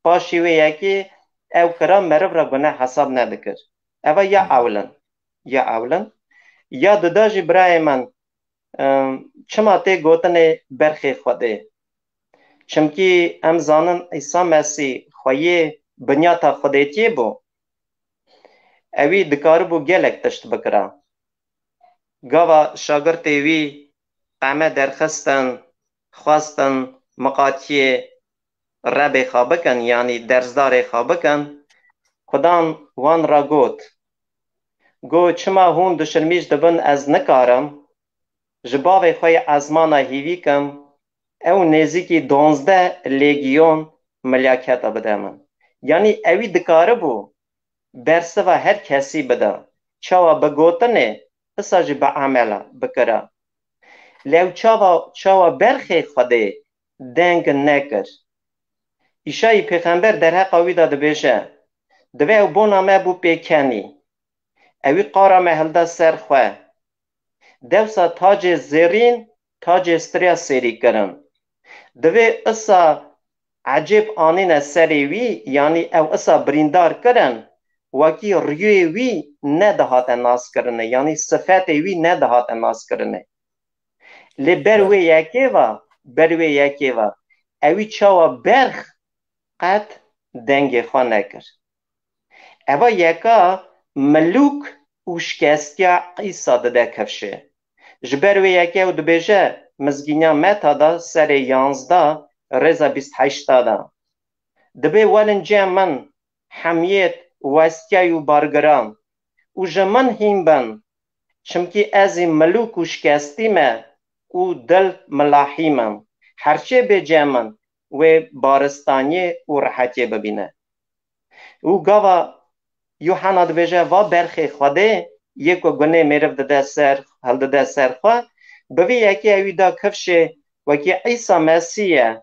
paşî wê yekê ew kira meriv re gune hesab nedikir. Eva ya ewlin. Ya ewlin. Ya duda jî birayê min, em, çima tê gotinê berxê Xwedê? Çimkî em zanin Îsa Mesîh xweyê binyata Xwedêtiyê bû. Ewî dikaribû gelek tişt bikira. Gava şagirtê wî qeme derxistin, xwestin miqatiyê rebê xwe bikin, yanî dersdarê xwe bikin, Xudan wan re got, got, "Çima hûn dişilmîş dibin ez nikarim ji bavê xwe yê ezmana hîvî kim, ew nêzîkî donzdeh lêgiyon milyaketa bide min?" Yanî ewî dikaribû bersiva her kesî bida. Çawa bi gotinê, isa jî bi emela bikira. Lê ew çawa, çawa berxê Xwedê deng nekir? Îşayî pêxember derheqa wî de dibêje, "Divê ew bona me bû pêkenî." Ewî qara me hilda ser xwe. Dewsa tacê zêrîn, tacê stiriya sêrî kirin. Divê isa ecêb anîne serê wî, yanî ew isa birîndar kirin, wekî riyê wî nedihate naskirinê, yanî sifetê wî nedihate naskirinê. Lê ber wê yekê ve, ber wê yekê ve, ewî çawa berx qet dengê xwe nekir. Eva yeka milûk û şikestiya Îsa dide kifşê. Ji ber wê yekê ew dibêje, Mizgîniya Meta de serê yanzdeh, rêza bîst heşta de, dibê welin cem min hemiyêt westiyay û bargiran û ji min hîn bin, çimkî ez ê milûk û şikestî me û dil milahî me. Herçê bê cem min, wê baristaniyê û rehetiyê bibîne. Û gava Yuhana dibêje, va berxê Xwedê yê ku gunê mêriv dide ser, hildide ser xwe, bi vî yekê ewî da kifşê, wekî Îsa Mesîh ye,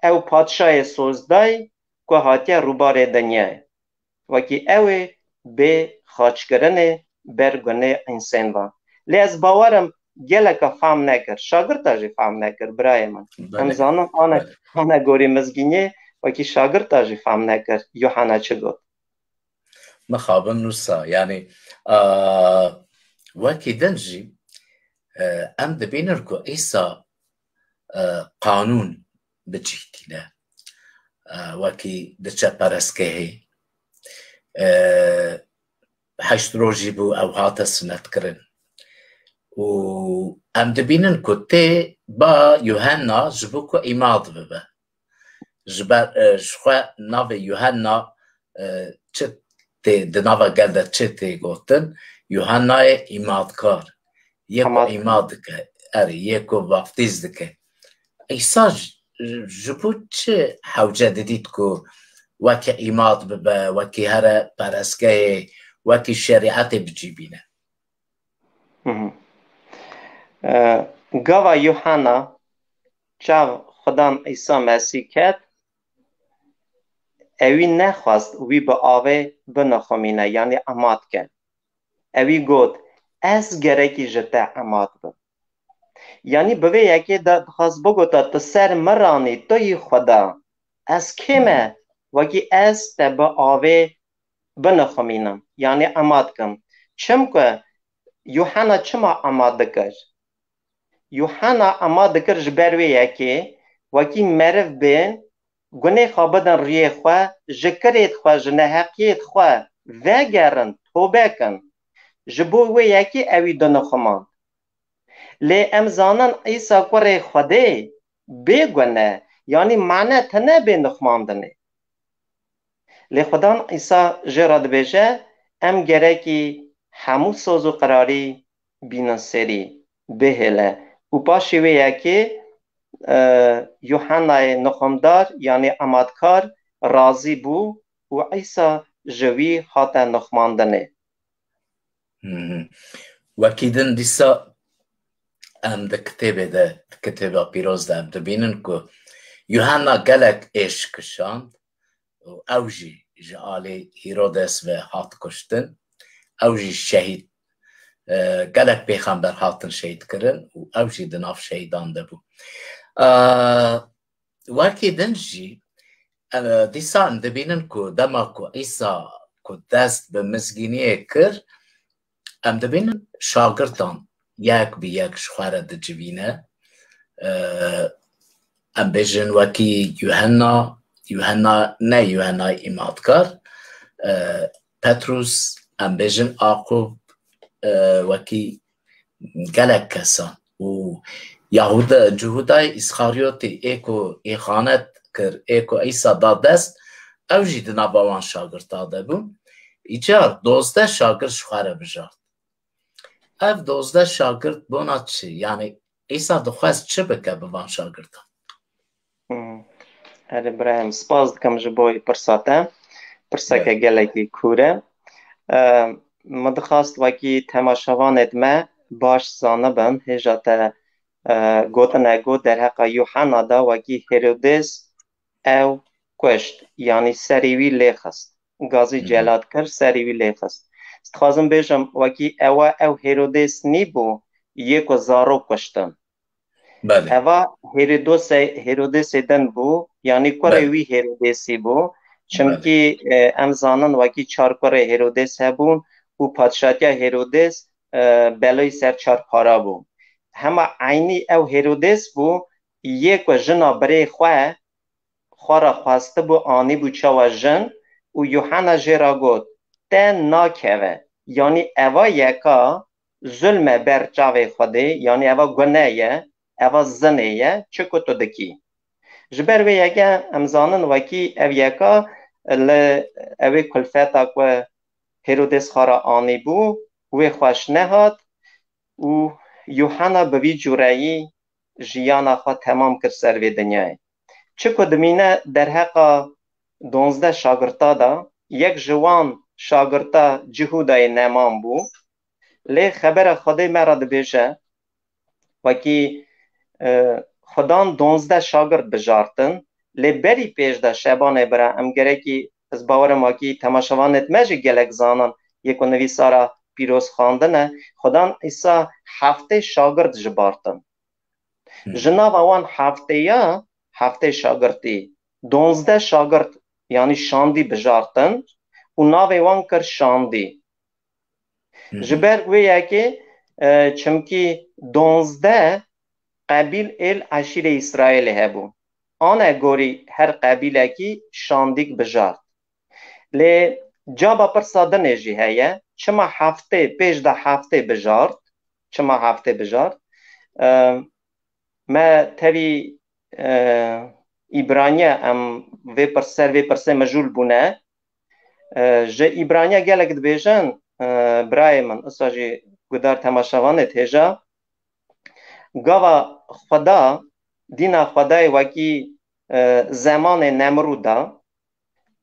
ew padşayê sozdayî ku hatiye rûbarê dinyayê. Wekî ew ê bê xaçkirinê ber gunê însên ve. Lê ez bawerim geleka fam nekir. Şagirta jî fam nekir, birayê min. Em Belê, zanin ane, belê. ane gorî mizgînê, wekî şagirta jî fam nekir. Yuhana çi got? Mixabin nûsa, yanî, a, wekî din jî, e, em dibînin ku Îsa, e, qanûn bi cih tîne. E, wekî diçe perestgehê, e, heşt rojî bû ew hate sinetkirin. Û em dibînin ku tê ba Yuhenna ji bo ku îmad bibe. Ji ber, e, ji xwe navê Yuhenna, e, çi tê, di nava gel de çi tê gotin? Yuhennayê îmadkar. Yê ku Tamam. îmad dike, erê, yê ku vaftîz dike. Îsa ji, ji bo çi hewce didît ku wekî îmad bibe, wekî here perestgehê, wekî şerîetê bicîbîne? Hı hı. E, gava Yuhanna çav Xudan Îsa Mesîh ket, ewî nexwest wî bi avê binixumîne, yanî emat ke. Ewî got, ez gerekî ji te emat bim. Yanî bi vê yekê de dixwest bigota, tu ser min ranî, tu yî Xuda. Ez kê me, wekî ez te bi avê binixumînim, yanî emat kim. Çimku Yuhena çima emat dikir? Yuhena emat dikir ji ber wê yekê, wekî meriv bên, gunê xwe bidin riyê xwe, ji kirêt xwe, ji neheqiyêt xwe vegerin, tobe kin. Ji bo wê yekê ewî dinixumand. Lê em zanin Îsa kurê Xwedê bê gune, yanî mane tine bê nixumandinê. Lê Xudan Îsa jê re dibêje, em gerekî hemû soz û qirarî bînin serî, bihêle. Û paşê wê yekê, e, Yuhennayê nixumdar, yanî ematkar, razî bû û Îsa ji wî hate nixumandinê. Mhm. Wekî din dîsa em di kitêbê de, di kitêba pîroz de em dibînin ku Yuhanna gelek êş kişand û ew jî ji alî Hîrodes ve hat kuştin. Ew jî şehîd, e, gelek pêxember hatin şehîd kirin û ew jî di nav şehîdan de bû. E, Wekî din jî, e, dîsa em dibînin ku dema ku Îsa ku dest bi mizgîniyê kir, em dibînin şagirtan yek bi yek ji xwe re dicivîne. E, em bêjin wekî Yuhenna, Yuhenna ne Yuhennayê îmatkar, e, Petrus, em bêjin Aqûb, e, wekî gelek kesan û Yahuda, Cihudayê Îsxaryotê ê ku îxanet kir, ê ku Îsa da dest, ew jî di nava wan şagirta de bû. Îcar dozdeh şagird ji xwe re bijart. Ev dozdeh şagird bona çi? Yanî Îsa dixwest çi bike bi van şagirdan? Hmm. Erê birayê min, spas dikim ji bo pirsa te. Pirseke gelekî kûr e. E, min dixwast wekî temaşevanêd me baş zanibin, hêja te, e, gotine got derheqa Yuhanna da wekî Hêrodês ew kuşt, yanî serê wî lê xist. Gazî celat kir, serê wî lê xist. Dixwazim bêjim, wekî ewa ew Hêrodês nîbû, yê ku zarok kuştin. Belê. Eva Hêrodosê, Hêrodesê din bû, yanî kurê Belê. wî Hêrodesî bû. Çimkî, e, em zanin wekî çar kurê Hêrodes hebûn û padşatiya Hêrodes, e, beloyî ser çar para bû. Hema eynî ew Hêrodes bû, yê ku jina birê xwe, xwe re xwestibû, anîbû çawa jin û Yuhanna jê re got, te nakeve, yanî eva yeka zulme ber çavê Xwedê, yanî eva gune ye, eva zinê ye, çi ku tu dikî. Ji ber vê yeke em zanin wekî ev yeka li ewê kulfeta ku Hêrodes xwe re anîbû, wê xweş nehat û Yuhanna bi vî cûreyî jiyana xwe temam kir ser vê dinyayê. Çi ku dimîne derheqa donzdeh şagirta de, yek ji wan şagirta Cihûdayê Neman bû. Lê xebera Xwedê me re dibêje, wekî, e, Xudan donzdeh şagirt bijartin, lê berî pêş de Şebanê bira, em gerekî, ez bawerim wekî temaşevanêt me jî gelek zanin, yê ku nivîsara pîroz xwendine, Xudan Îsa heftê şagirt jibartin. Hmm. Ji nava wan hefteya, heftê şagirtî, donzdeh şagirt, yanî şandî bijartin û navê wan kir şandî. Hmm. Ji ber wê yekê, e, çimkî donzdeh qebîl êl eşîrê Îsraîlê hebû. Ane gorî her qebîlekî şandîk bijart. Lê caba pirsa dinê jî heye, çima heftê, pêş de heftê bijart, çima heftê bijart? E, me tevî, e, Îbraniye em vê pirs-, ser vê pirsê mijûl bûne. E, ji Îbraniye gelek dibêjin, e, birayê min, usa jî gudar temaşevanê têja, gava Xweda, dîna Xwedayê wekî, e, zemanê Nemrûda,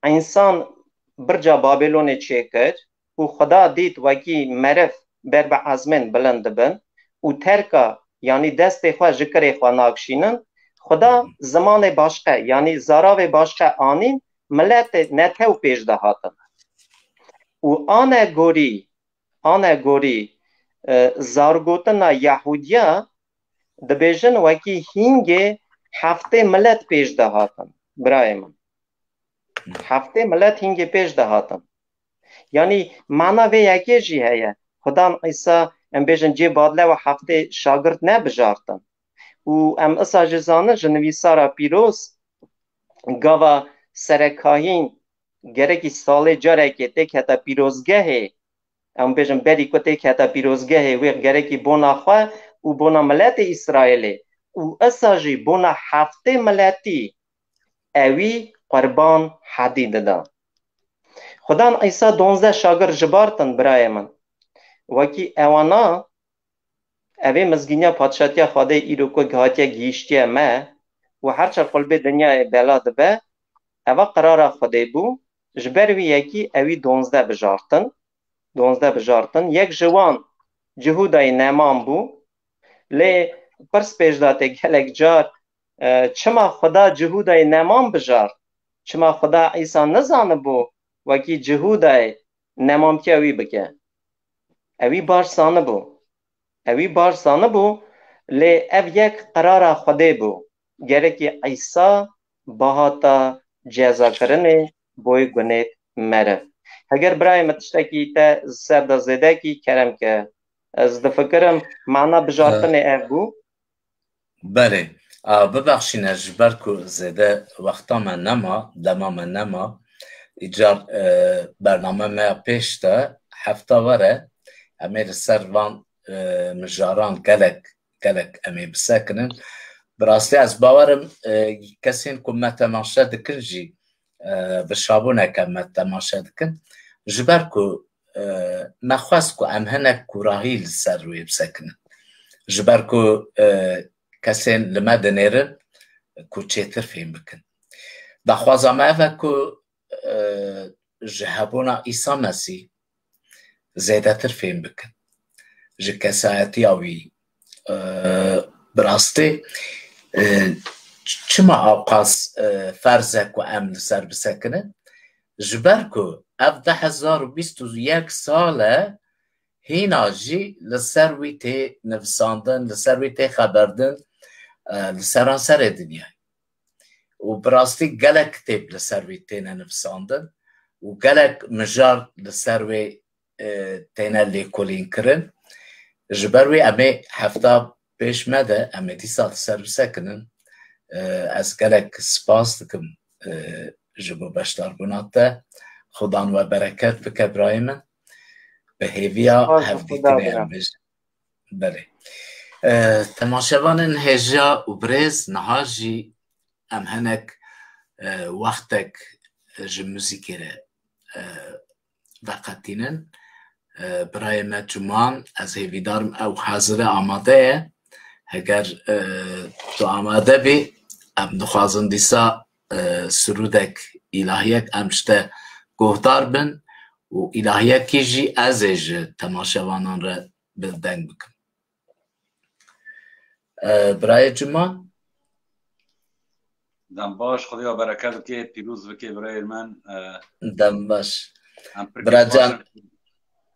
însan birca Babelonê çêkir û Xweda dît wekî meriv ber bi ezmên bilind dibin û terka, yanî destê xwe ji kirê xwe nakşînin, Xuda zimanê başqe, yanî zaravê başqe anîn, miletê netew pêş de hatin. Û anegorî, anegorî, e, zargotina Yehudiya dibêjin wekî hîngê heftê milet pêş de hatin, birayê min. Heftê milet hîngê pêş de hatin. Yanî mana vê yekê jî heye. Xudan Îsa, em bêjin, cê badle we heftê şagirt nebijartin. Û em isa jî zanin ji nivîsara pîroz, gava serekahîn gerekî salê carekê têkete pîrozgehê, em bêjin, berî ku têkete pîrozgehê, wê gerekî bona xwe û bona miletê Îsraîlê û isa jî bona heftê miletî ewî qurban hedî dida. Xudan Îsa donzdeh şagir jibartin, birayê min. Wekî ewana, evê mizgîniya Padşatiya Xwedê îro ku hatiye gihîştiye me û her çar qulbê dinyayê bela dibe, eva qirara Xwedê bû, ji ber wî yekî ewî donzdeh bijartin, donzdeh bijartin. Yek ji wan Cihûdayê Neman bû. Lê pirs pêş de tê gelek car, e, çima Xuda Cihûdayê Neman bijart? Çima Xuda Îsa nizanibû wekî Cihûdayê Nemantiya wî bike? Ewî baş zanibû. Ewî baş zanibû, lê ev yek qirara Xwedê bû. Gerekî Îsa bihata cezakirinê boy gunêt meriv. Heger birayê min tiştekî te ser de zêde kî, kerem ke. Ez difikirim mana bijartinê ev bû. Belê. A, bibexşîne ji ber ku zêde wexta me nema, dema me nema. Îcar, e, bername me ya pêş de hefta were, em ê li ser van, e, mijaran gelek, gelek em ê bisekinin. Bi rastî ez bawerim, e, kesên ku me temaşe dikin jî, e, bi şabûneke me temaşe dikin. Ji ber ku, e, me xwest ku em hinek kûrahî li ser wê bisekinin. Ji ber ku, e, kesên li me dinêrin ku çêtir fêm bikin. Daxwaza me ev e ku, e, ji hebûna Îsa Mesîh zêdetir fêm bikin. Ji kesayetiya wî, e, bi rastî, e, çima ewqas, e, ferz e ku em li ser bisekinin? Ji ber ku ev du hezar û bîst û yek sal e, hîna jî li ser wî tê nivisandin, li ser wî tê xeberdin, e, li seranserê dinyayê. Û bi rastî gelek kitêb li ser wî têne nivisandin û gelek mijar li ser wê, e, têne lêkolînkirin. Ji ber wê em ê hefta pêş me de em ê dîsa li ser bisekinin. E, ez gelek spas dikim, e, ji bo beşdarbûna te. Xudan we bereket bike birayê min. Bi hêviya Spas bi Xuda hevdîtinê bira. Em bijîn. Belê. E, temaşevanên hêja û birêz, niha jî em hinek, e, wextek ji muzîkê re, e, veqetînin. E, birayê me Cuman, ez hêvîdar im ew hazir e, amade ye. Heger, e, tu amade bî, em dixwazin dîsa, e, sirûdek, îlahiyek em ji te guhdar bin û îlahiyekî jî ez ê ji temaşevanan re bi deng bikim. E, birayê Cuman. Dem baş, Xwedê we bereket bike, pîroz bike birayê min. E, Dem baş. Em pir Bira kêfxweş can. in,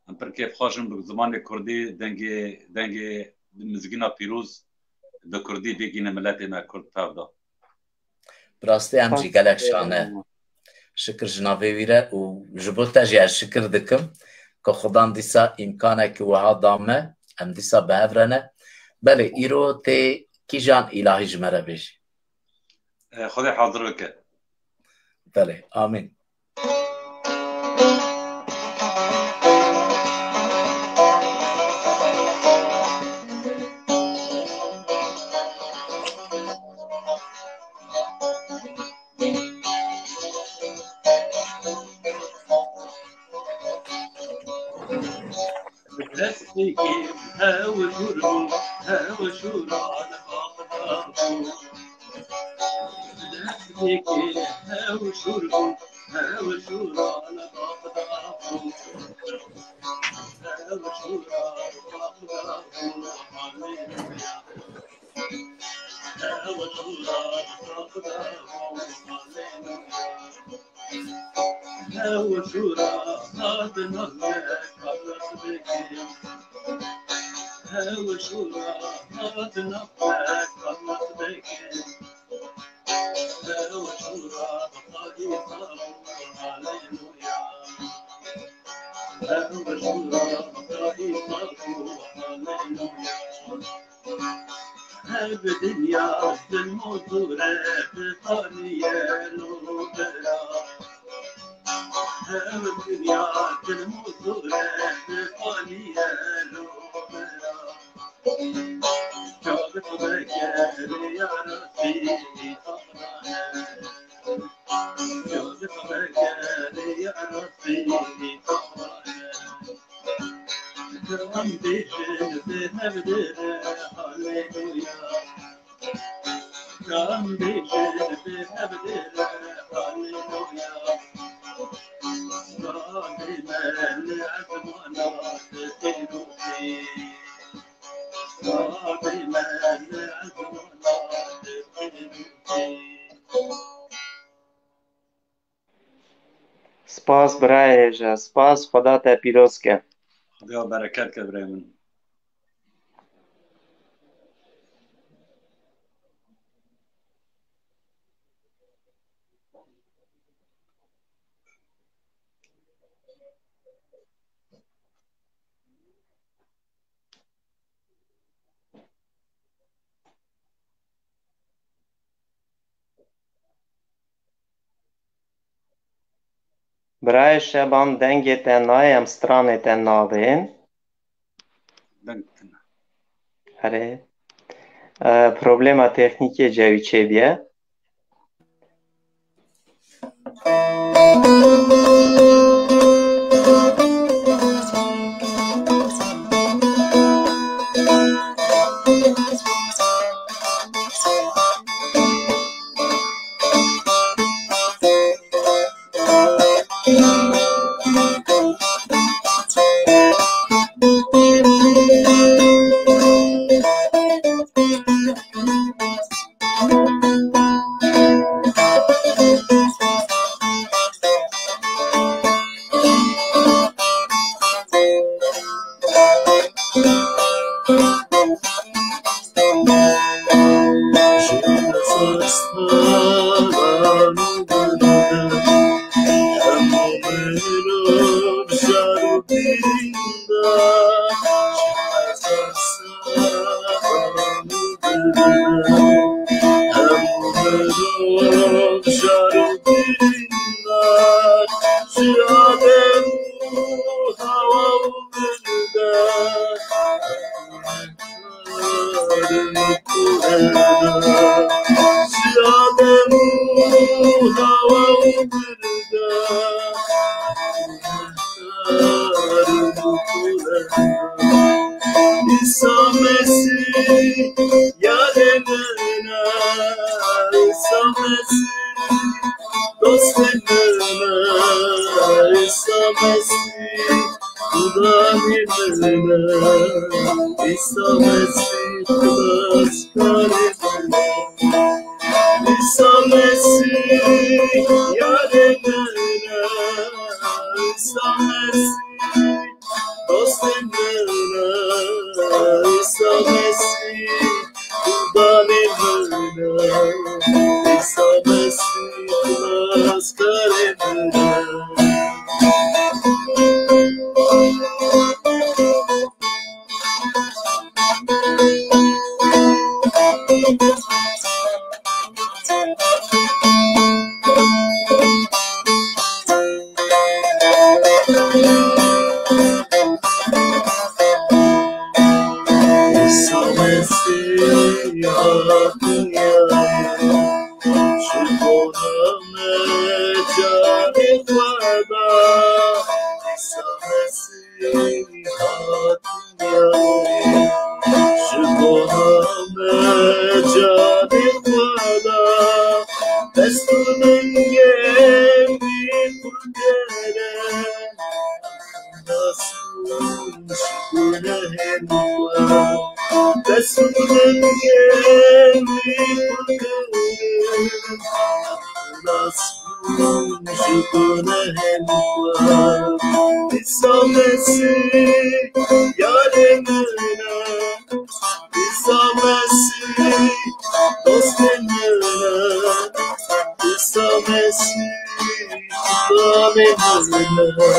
em pir kêfxweş in bi zimanê kurdî, dengê, dengê mizgîna pîroz bi kurdî bigihîne miletê me kurd tev de. Bi rastî em jî gelek şan e. Şikir ji navê wî re û ji bo te jî ez şikir dikim ku Xudan dîsa îmkanekî wiha da me, em dîsa bi hev re ne. Belê, îro tê kîjan îlahî ji me re bêjî? E, Xwedê hazir bike. Belê, amîn. Destekê hew şûr bû, hew şûra li baxda bû. Destekê hew şûr bû, hew şûra li baxda bû. Hew şûra li baxda bû. Hew şûra Ev dinya dilm û zûre bi xaniyê lo bera. Ev dinya dilm û zûre bi xaniyê lo bera. Çavik vekere ya rastî taxrane. Çavik vekere ya rastî taxrane. Em bêjin bi hevdire haleluya. Em bêjin bi hevdire haleluya. Rabê me li ezmana dipêrûsî. Rabê me li ezmana dipêrûsî. Spas birayê hêja, spas, Xweda te pîroz ke. Xwedê bereket ke birayê min. Birayê Şeban, dengê te nayê, em stranê te nabên. Deng tune. Erê. E, problema teknîkê cewî çêbûye. Îsa Mesîh, yarê min e, Îsa Mesîh, dostê min e, Îsa Mesîh, xudanê min e, Îsa Mesîh, xilaskarê min e. Îsa Mesîh, yarê min e, Îsa Mesîh, dostê min e, Îsa Mesîh, qurbanê min e, Îsa Mesîh, xilaskarê min e. Îsa Mesîh hat dinyayê, ji bona me canê xwe da. Îsa Mesîh hat dinyayê, ji bona me canê xwe da. Dest û ningê wî qurkere, nas bûn ji gunehên xwe. Dest û ningê wî qurkere, nas bûn ji gunehên xwe. Îsa Mesîh Mesîh, yarê min e. Îsa Mesîh, dostê min e. Îsa Mesîh, Xudanê min e.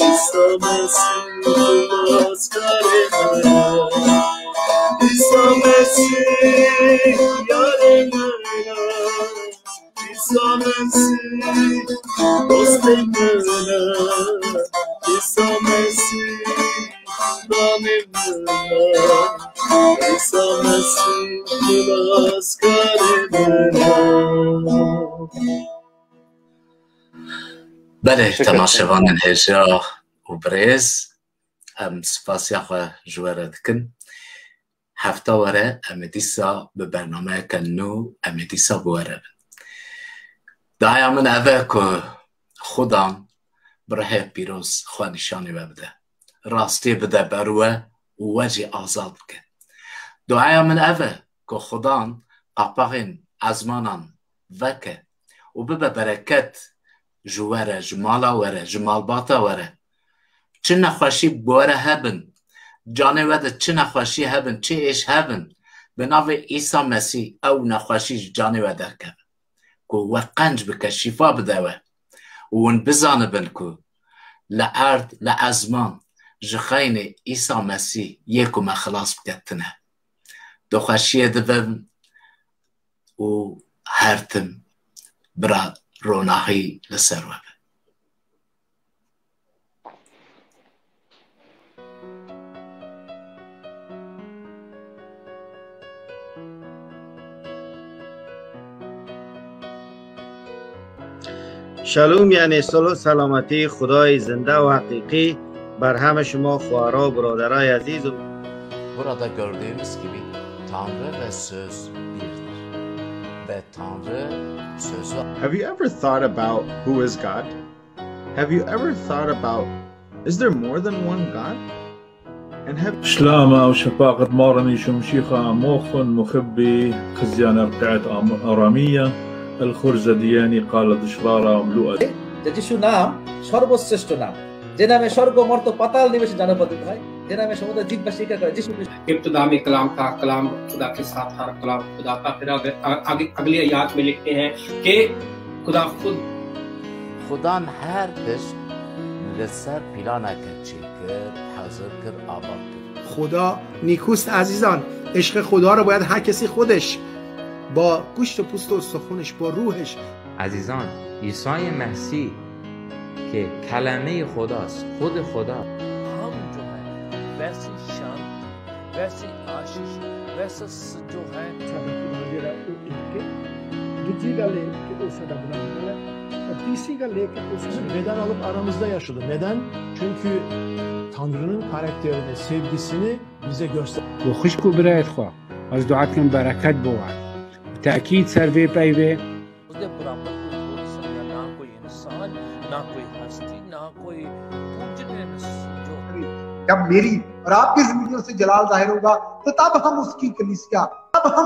Îsa Mesîh, xilaskarê min e. Îsa Mesîh, yarê min e. Îsa Mesîh, dostê min e. Îsa Mesîh, Xudanê min e. Îsa Mesîh, xilaskarê min e. Belê, Teşekkür ederim. Temaşevanên hêja û birêz, em spasiya xwe ji we re dikin. Hefta were, em ê dîsa bi bernameyeke nû, em ê dîsa bi we re bin. Duaya min ev e ku Xudan bi rihê pîroz xwe nîşanî we bide. Rastiyê bide ber we û we jî azad bike. Duaya min ev e ku Xudan qapaxên ezmanan veke û bibe bereket ji we re, ji mala we re, ji malbata we re. Çi nexweşî bi we re hebin, canê we de çi nexweşî hebin, çi êş hebin, bi navê Îsa Mesîh ew nexweşî ji canê we derkeve. Ku we qenc bike, şîfa bide we. Û hûn bizanibin ku li erd, li ezman ji xeynê Îsa Mesîh yê ku me xilas bike tune. Di xweşiyê de bin û her tim bira ronahî li ser we be. Şalom, yani solo selametî, Xudayê zinde û heqîqî ber heme şima xwara û biraderayê ezîz û Burada gördüğümüz gibi Tanrı ve Söz birdir. Ve Tanrı Sözü Have you ever thought about who is God? Have you ever thought about, is there more than one God? And have Şlama û şefaqet Marin Îşo Mşîxa moxin muxibbî xizyan erqeet am-, aramiya el xurze diyeni qala dişlara mlu'a. যে যীশুর নাম সর্বশ্রেষ্ঠ নাম, যে নামে স্বর্গ মর্ত পাতাল নিবাসী জনপদিত হয়, যে নামে সমুদয় জীববাসী একা করে যীশু খ্রিস্ট। ابتدا میں کلام تھا، کلام خدا کے ساتھ تھا، کلام خدا تھا۔ پھر آگے، آگے، اگلی آیات میں لکھتے ہیں کہ خدا خود Xudan her tişt li ser planeke çêkir, hazir kir, ava kir. Xuda nîkûst ezîzan, eşqê Xuda re boyad her kesî xwediş ba kuşt û pust û suxuniş, ba ruhiş. عزیزان، عیسی مسیح که کلمهٔ خداست، خود خدا. Ham jo hai, vaise shant, vaise ashish, vaise sanjog hai. Sada Xuda jê re û înkir. Dutî galê ki o sada buna bile, dîsî galê ki o sada. Beden alıp aramızda yaşadı. Neden? Çünkü Tanrı'nın karakterini, sevgisini bize göster. Û xwişk û birayet xwe, ez dua dikim bereket bo we. Bi tekîd ser vê peyvê. Xwedê bira min û xwe ser ya na koy însan, na koy hestî, na koy pûncirê min sinco. जब मेरी और आपकी जिंदगियों से जलाल जाहिर होगा, तो तब हम उसकी कलीसिया, तब हम